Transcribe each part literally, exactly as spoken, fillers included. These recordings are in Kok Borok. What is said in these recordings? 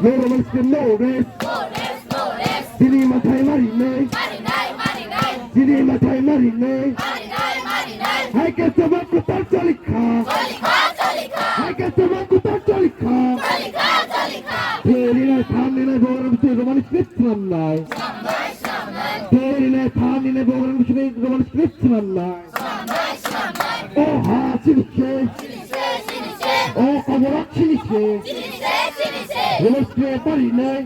No rest, no rest. Chini mathai marinai. Chini mathai marinai. Hai khe chama kutar chalikha. Hai khe chama kutar chalikha. Theri nai, tham nai, bogram tu Roman script swnamnai. Theri nai, tham nai, bogram tu Roman script swnamnai. O ha, chini khe. O koborak chini khe. Roman script marinai.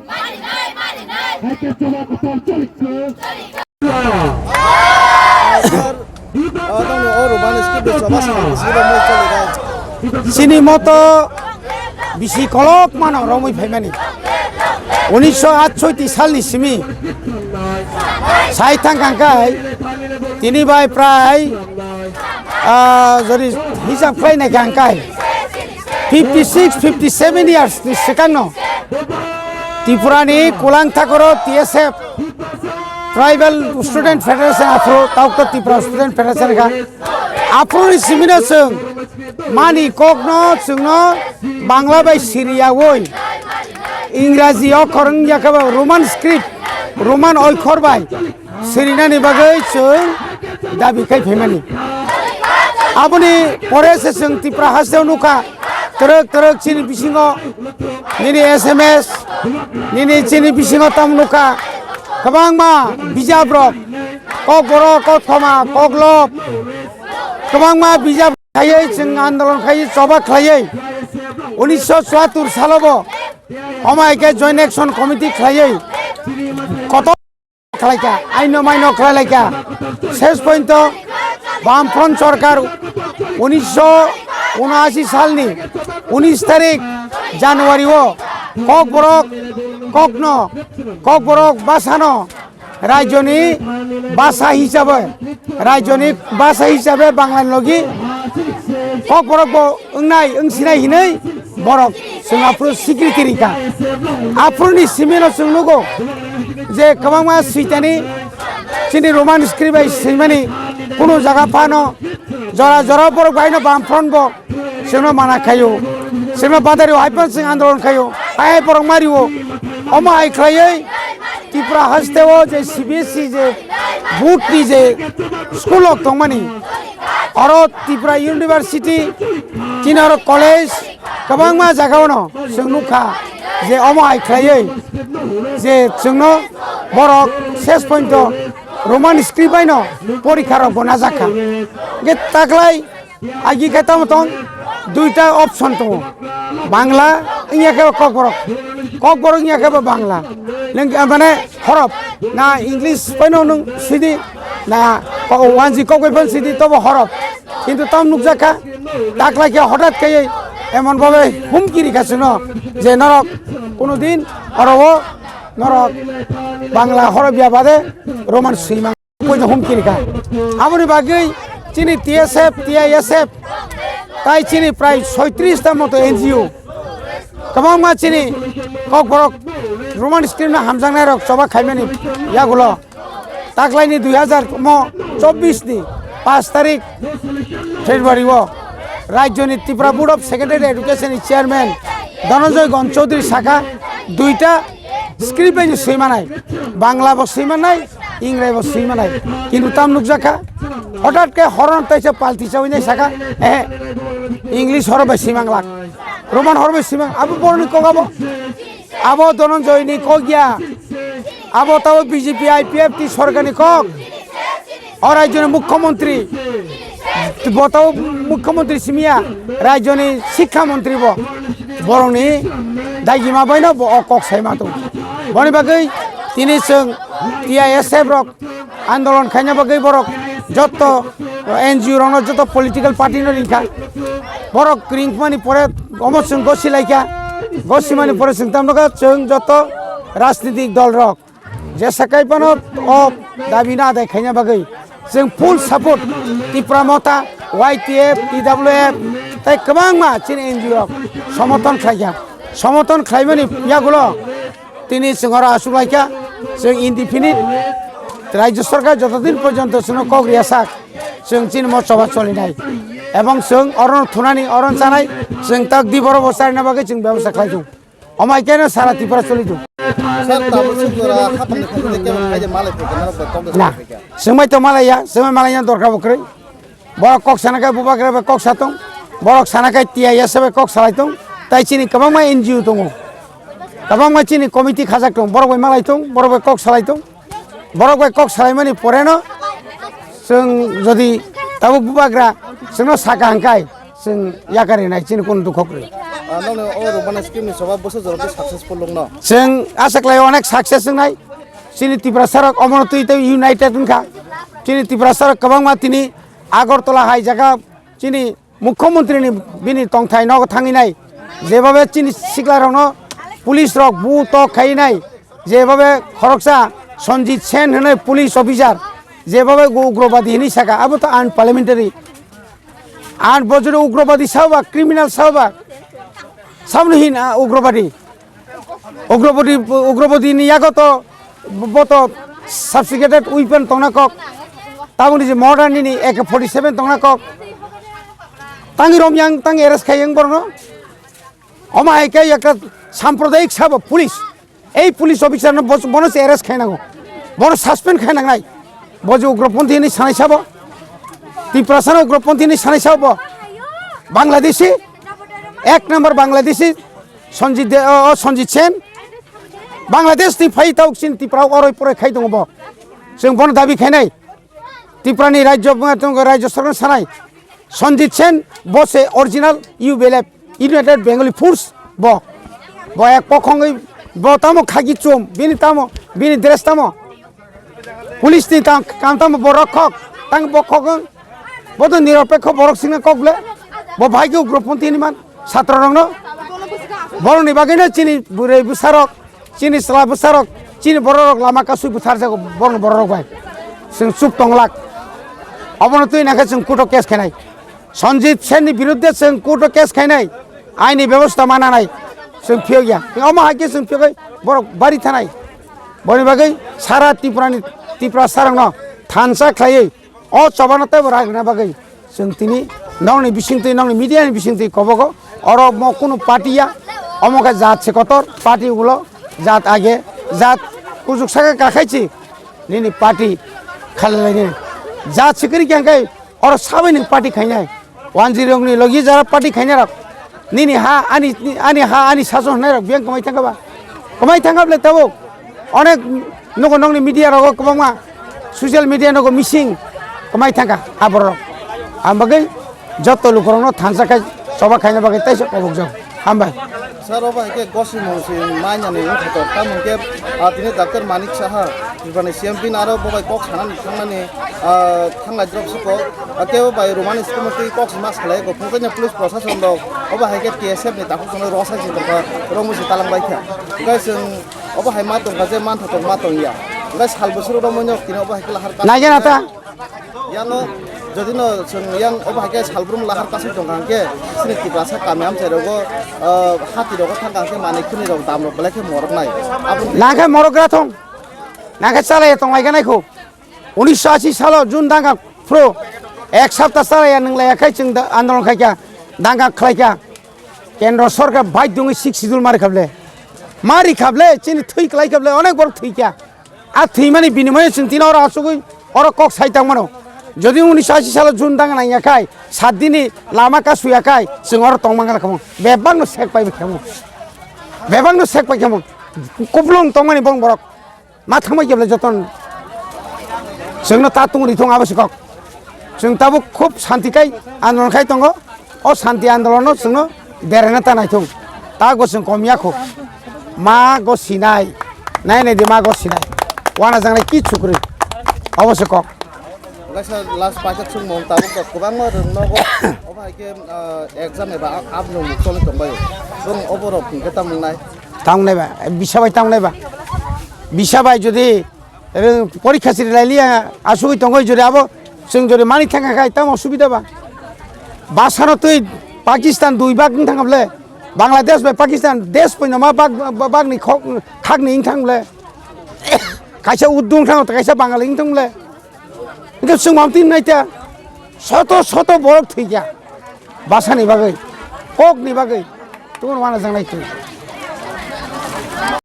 Hai khe chama kutar chalikha. Chini moto bisi kolok mano romwi phaimani. Unisho atshoiti salni simi sai thang kangkai tini bai prai, ah, jodi hisab khlai nai kangkai fifty six, fifty seven years ni swkangno Tripura ni Kulang Thakoro T S F Tribal Student Federation aphuru, Taukto Tripura Student Federation kha. Aphuru ni simino chwng mani kokno chwngno Bangla bai siriyaui Ingraji okhor wngya khe bo Roman script, Roman oikhor bai sirinani bagwi chwng dabi khai phaimani. Aboni pore se chwng Tripura hasteo nukha, twrwk twrwk chini bisingo nini S M S, nini chini bisingo tamo nukha, kwbangma bijap rok, kokborok, kothoma, koklop, kwbangma bijap khaiwi chwng andolon khaiwi choba khlaiwi unisho chuattur salobo omo hai khe Joint Action Committee khlaiwi kotor khlaikha, aino maino khlailaikha. Ses pointo Bamfront sorkar unisho unashi salni unis tarik January o kokborok kokno, kokborok basano rajyoni basa hisabe, rajyoni basa hisabe Bangla logi kokborok bo wngnai, wngsinai hinwi borok chwng aphuru secretary kha. Aphuruni simino chwng nugo je kwbangma switani chini Roman script bai swimani kunu jaga phano jora jora borok baino Bamfront bo chwngno mana khaio, chwngno badario hai phano chwng andolon khaio, hai hai borok mario. Omo hai khlaiwi Tripura hasteo je C B S E je board ni je school rok tongmani, oro Tripura University, chini oro college, kwbangma jagao no chwng nukha je omo hai khlaiwi je chwngno borok ses pointo Roman script bai no porikha rok bo najak kha. Hwnkhe taklai agi khe tamo tong duita option tongo, Bangla wngya khe kokborok, kokborok wngya khe bo Bangla. Neng mane horop na English bai no nung sidi na ko-, wanji kok bai phano sidi tobo horop. Kintu tam nukjak kha, taklai khe hotat khe emon bhabe humki rikha chwngno je norok kuno din oro o norok Bangla horop ya bade Roman swima poito humki rikha. Aboni bagwi chini T S F, T I S F tai chini prai soitris ta moto N G O kwbangma chini kokborok Roman script no hamjaknai rok choba khaimani yagulo. Taklaini dui hazar mo chobbish ni paanch tarik February o rajyoni Tripura Board of Secondary Education ni chairman Dhananjay Gon Chaudhary saka duita script bai swimanai, Bangla bo swimanai, Ingrai bo swimanai. Kintu tam nukjakha, hotat khe horon taisa palti chawi nai saka, eh, English horo bai swimanglak, Roman horo bai swimang, abo boroni kok abo. Abo Dhananjay ni kok ya. Abo tabo B J P I P F T sorkar ni kok. O rajyo ni mukhyamantri. Bo tabo mukhyamantri simi ya. Rajyo ni sikha mantri bo. Borok ni daigima bai no bo o kok sai ma tong. Boni bagwi tini chwng T I S F rok andolon khaina bagwi borok jotto N G O rokno, jotto political party no ringkha. Borok ringmani pore omo chwng gosi laikha, gosimani pore chwng tamnokha chwng jotto rajnitik dol rok jesa kai phano o dabi no adai khaina bagwi chwng full support Tipra Motha, Y T F, T W F tei kwbangma chini N G O rok somothon khlaikha. Somothon khlaimani yagulo tini chwng oro aswk laikha, chwng indefinite Rajya Sarkar jotodin porjonto chwngno kok riya sak, chwng chini mo choba cholinai. Ebong chwng orono thunani, orono chanai, chwng tak di borok bo charina bagwi chwng bebosta khlai tongo. Omo hai khe no sara Tripura choli do. Sir, tabuk sukura hapang ni khunju khe khaide malai phai khe norok bai kok de Na, sai khe. Swngmai to malai ya, swngmai malai ya dorkar bo kwrwi. Borok kok sana khe bubagra bai kok sa tong, borok sana khe T I S bai kok salai tong, tai chini kwbangma N G O tongo. Kwbangma chini committee khajak tong, borok bai malai tong, borok bai kok salai tong. Borok bai kok salaimani poreno chwng jodi tabuk bubagra chwngno saka hwnkhai chwng yakari nai chini kunu dukho kwrwi. Ah, nokni o Romana scheme ni soba bwswk jorok khe successful wngno? Chwng asa khlai onek success wngnai. Chini Tiprasa rok omono twi tei united wngkha. Chini Tiprasa rok kwbangma tini Agartala hai jaga chini Mukhyamantri ni bini tongthai nogo thangwi nai, jebabe chini sikla rokno police rok bu tok khai nai, jebabe khoroksa Sanjit Sen hwnwi police officer, jebabe ugrobadi hwnwi saka, abo to unparliamentary. Ar bo jodi ugrobadi sabo ba, criminal sabo ba, samno hin, ah, ugrobadi. Ugrobadi, ugrobadi ni yago to bo to sophisticated weapon tongna kok. Tabuk ni je modern nini A K forty seven tongna kok. Tangi rom yang, tangi arrest khai yang borno. Omo hai khe ekta sampradayik sabo police. Ei police officer no bo-, bono se arrest khai nango. Bono suspend khai nangnai. Bo je ugroponthi ni sanai sabo. Tiprasa no ugroponthi ni sanai sabo. Bangladeshi, ek number Bangladeshi. Sanjit De-, o, o, Sanjit Sen, Bangladesh ni phai tau chini Tripura oroi poroi khai tongo bo. Chwng bono dabi khainai. Tripura ni rajyo, rajyo sorkar sanai. Sanjit Sen, bo se original U B L F, United Bengali Force, bo. Bo ek pokhongwi, bo tamo khagi chum, bini tamo, bini dress tamo. Police ni tang kam tamo borok khok, tang bokhok wng. Bo to niropekho borok singna kok ble. Bo bahai khe ugroponthi ni man, satro rokno. Borok ni bagwi no chini bwrwi bwsarok, chini chwla bwsarok, chini borok rok lama kasui butharjago borok borok rok bai. Chwng chup tonglak. Obono twi nangkhe chwng court o case khainai. Sanjit Sen ni biruddhe chwng court o case khainai, aini bebosta mananai chwng phiyokya. Omo hai khe chwng phiyogwi borok bari thanai. Boni bagwi sara Tripura ni, Tripura sarangno thansa khlaiwi o chobano teibo rak rwna bagwi chwng tini nokni bisingtwi, nokni media ni bisingtwi kobogo oro mo kunu party ya, omo khe jat se kotor, party ulo jat age, jat kuchuk saka kakhaichi nini party khalalaini jat sikiri khe hwnkhe oro sabai nwng party khainai. Wanjwi rokni logi jara party khainai rok. Nini ha, ani, ani ha, ani sason hwnai rok biyang kwmai thangkha ba? Kwmai thangkha ble tabuk. Onek nugo nokni media rogo kwbangma social media nugo missing kwmai thangkha aborok. Ang bagwi joto lukurokno thansa khai choba khaina bagwi taisa kobokjak. Hambai. Sir, obo hai khe gosri mungsi mainani wngkha to, tamo hwnkhe, ah, tini Doctor Manik Saha, Tripurani C M, bini aro bo bai kok sanani thangnani, ah, thanglai drop suko, ah, tei bo bai Romani school twi kok sima salai ko, phungkanya police prosason rok, obo hai khe T S F ni takhuk tongwi rosai si tongkha, rongwi si talang bai kha. Hwnkhe chwng obo hai ma tongkha je mantha tong ma tongya. Hwnkhe sal bwswk romwi nok tini obo hai khe lahar ka. Naikhe nata. Yang no, jodi no chwng yang obo hai khe salbrum lahar kasui tongkha hwnkhe, chini Tiprasa kami amchai rogo, ah, hati rogo thangkha hwnkhe manwi khuni rok dam rok belai khe morok nai. Aboni Nangkhe morok gra thong. Nangkhe chalai tong lai ganai kho. Unisho ashi salo June danga phro ek sapta chalai ya nung lai ya khai chwng da-, andolon khai kya, danga khlai kya. Kendro sorkar bai dungwi six schedule mari khable. Mari khable, chini thwi klai khable, onek borok thwi kya. A thwimani binimai chwng tini oro asugwi oro kok sai tangmano. Jodi unisho ashi salo June dang nangya khai, sat dini lama ka suya khai, chwng oro tongma gana kamo. Bebak no sek pai kamo. Bebak no sek pai kamo. Kuplung tongmani bong borok. Ma thangmai kebla joton. Chwngno ta tungri thung abo sikok. Chwng tabuk khub santi kai andolon khai tongo. O santi andolono chwngno derena ta naithung. Ta go chwng kom yakho. Ma go sinai. Nai nai di ma go sinai. Wana jangnai ki chukri. Obo se kok. Kaisa last paithak chwngmung tabuk kok kwbangma rwng nogo. Obo hai khe, ah, exam eba ab nung choli tongbai. Chwng obo rok hwnkhe tamung nai. Tamung nai ba. Bisa bai tamung nai ba. Bisa bai jodi Ere, porikha siri lai liya, asugwi tongoi jori abo, chwng jori mani thangkha khai, tamo subida ba? Basano twi Pakistan dui bag wng thangkha ble, Bangladesh bai Pakistan desh poino ma bag, ba-, bagni khok, khakni wng thang ble. Kaisa Urdu wng thang, kaisa Bangali wng thang ble. Hwnkhe chwng mamtwi naita, soto, soto borok thwikha. Basani bagwi, kokni bagwi, tongmani wana jangnai twi.